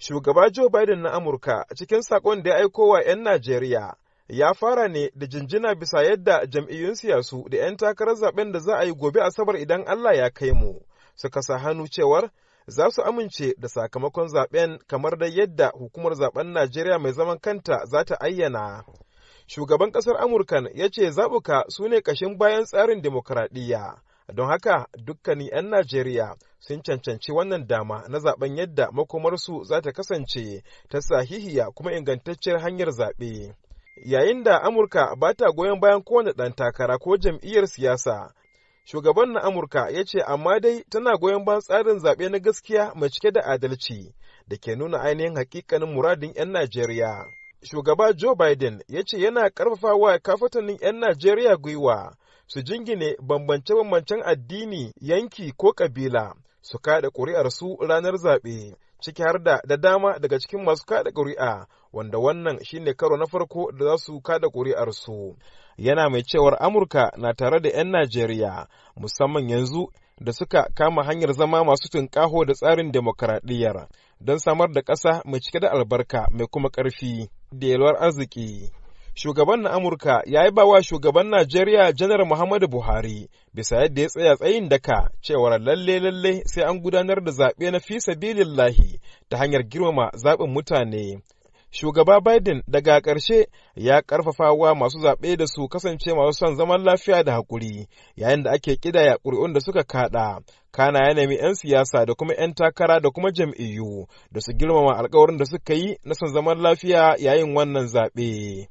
Shugaba Joe Biden na Amurka, cikin saƙon da ya aiko wa 'yan Najeriya, ya fara ne da jinjina bisa yadda jam'iyyun siyasu da 'yan takarar zaben da za a yi gobe Asabar idan Allah ya kai mu, suka sa hannu cewar za su amince da sakamakon zaben kamar da yadda hukumar zaben Najeriya mai zaman kanta za ta ayyana. Shugaban ƙasar Amurkan ya ce zaɓuka su ne ƙashin bayan tsarin dimokuraɗiyya. Don haka dukkanin 'yan Najeriya sun cancanci wannan dama na zaben yadda makomarsu za ta kasance ta sahihiya kuma ingantacciyar hanyar zaɓe. Yayin da Amurka ba ta goyon bayan kowane ɗan takara ko jam'iyyar siyasa, shugaban na Amurka ya ce amma dai tana goyon bayan tsarin zaɓe na gaskiya mai cike da adalci da ke nuna ainihin hakikanin muradin 'yan Najeriya. Shugaba Joe Biden ya ce yana ƙarfafa wa kafatanin 'yan Najeriya gwiwa su jingine bambance-bambancen addini, yanki ko ƙabila, su kaɗa ƙuri'arsu ranar zaɓe, ciki har da dama daga cikin masu kaɗa ƙuri'a wanda wannan shine karo na farko da za su kaɗa ƙuri'arsu. Yana mai cewar Amurka na tare da 'yan Najeriya, musamman yanzu da suka kama hanyar zama masu tunƙaho da tsarin demokaradiyyar don samar da ƙasa mai cike da albarka, mai kuma ƙarfi da yalwar arziki. Shugaban na Amurka ya yi bawa shugaban Najeriya, Janar Muhammadu Buhari, bisa yadda ya tsaya tsayin daka cewar lalle lalle sai an gudanar da zaɓe na fi sabilillahi ta hanyar girmama zaɓin mutane. Shugaba Biden daga ƙarshe ya ƙarfafa wa masu zaɓe da su kasance masu son zaman lafiya da haƙuri yayin da ake ƙidaya ƙuri'un da suka kaɗa. Kana ya nemi 'yan siyasa da kuma 'yan takara da kuma jam'iyyu da su girmama alkawarin da suka yi na son zaman lafiya yayin wannan zaɓe.